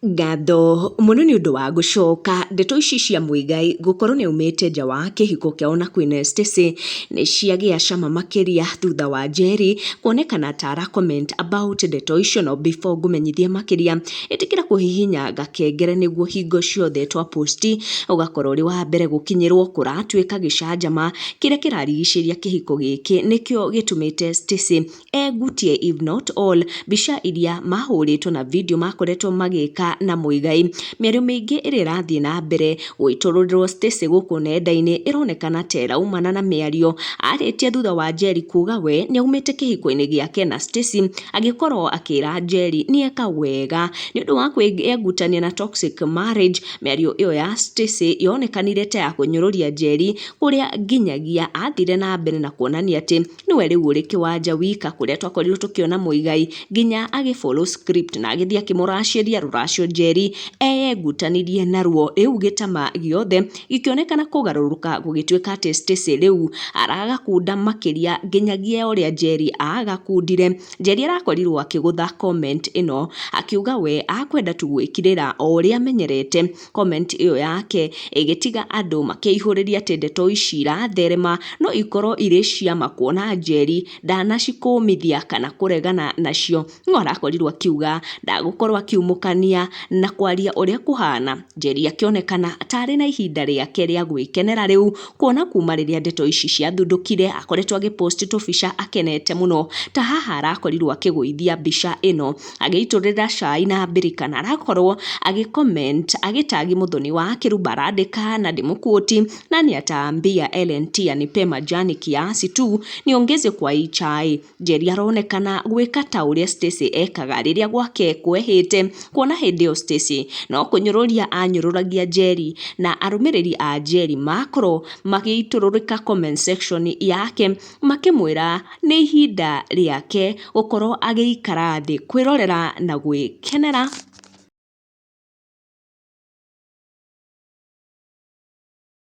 Ngatho mũno nĩ ũndũ wa gũcoka, ndeto ici cia Muigai gũkorwo nĩ aumĩte nja wa kĩhiko kĩao na Queen Stacy nĩ ciagĩa cama makĩria thutha wa Njeri kuonekana ta ara comment about ndeto icio. No before ngũmenyithie makĩria, ĩtĩkĩra kũhihinya gakengere nĩguo hingo ciothe twa post ũgakorwo ũrĩ wa mbere gũkinyĩrwo. Kũratuĩka gĩcanjama kĩrĩa kĩrarigicĩria kĩhiko gĩkĩ nĩkĩo gĩtũmĩte Stacy egutie if not all mbica iria mahũrĩtwo na video makoretwo magĩka na Muigai. Mĩario mĩingĩ ĩrĩa ĩrathiĩ na mbere gũitũrũrĩrwo Stacy gũkũ nenda-inĩ ĩronekana ta ĩraumana na mĩario arĩtie thutha wa Njeri kuga we nĩaumĩte kĩhiko-inĩ gĩake na Stacy, agĩkorwo akĩra Njeri nĩeka wega nĩ ũndũ wa kwĩyengutania na toxic marriage. Mĩario ĩyo ya Stacy yonekanire ta ya kũnyũrũria Njeri, kũrĩa nginyagia athire na mbere na kuonania atĩ nĩwe rĩu ũrĩ kĩwanja wika, kũrĩa twakorirwo tũkĩona Muigai nginya agĩ follow script na agĩthiĩ akĩmũracĩria rũracio Njeri eyengutanirie naruo. Rĩu gĩtama gĩothe gĩkĩonekana kũgarũrũka gũgĩtuĩka atĩ Stacy rĩu aragakunda makĩria nginyagia ũrĩa Njeri agakundire. Njeri arakorirwo akĩgũtha comment ĩno akiuga we akwenda tu gwĩkirĩra o ũrĩa amenyerete. Comment ĩyo yake ĩgĩtiga andũ makĩihũrĩria atĩ ndeto ici iratherema no ikorwo irĩ ciama, kuona Njeri ndanacikũmithia kana kũregana nacio, no arakorirwo akiuga ndagũkorwo akiumũkania na kwaria ũrĩa kũhana. Njeri akĩonekana tarĩ na ihinda rĩake rĩa gwĩkenera rĩu, kuona kuma rĩrĩa ndeto ici ciathundũkire akoretwo agĩpost tũbica akenete mũno. Ta haha arakorirwo akĩgũithia mbica ĩno agĩitũrĩra cai na mbirika, na arakorwo agĩ comment agĩtagi Muthoni wa Kĩrumba, arandĩka na ndĩmũquote, "Nani ataambia LNT anipe majani kiasi tu niongeze kwa hii chai?" Njeri aronekana gwĩka ta ũrĩa Stacy ekaga rĩrĩa gwake kwehĩte, kuona hĩndĩ ĩyo Stacy no kũnyũrũria anyũrũragia Njeri, na arũmĩrĩri a Njeri makorwo magĩitũrũrĩka comment section yake makĩmwĩra nĩ ihinda rĩake gũkorwo agĩikara thĩ kwĩrorera na gwĩkenera.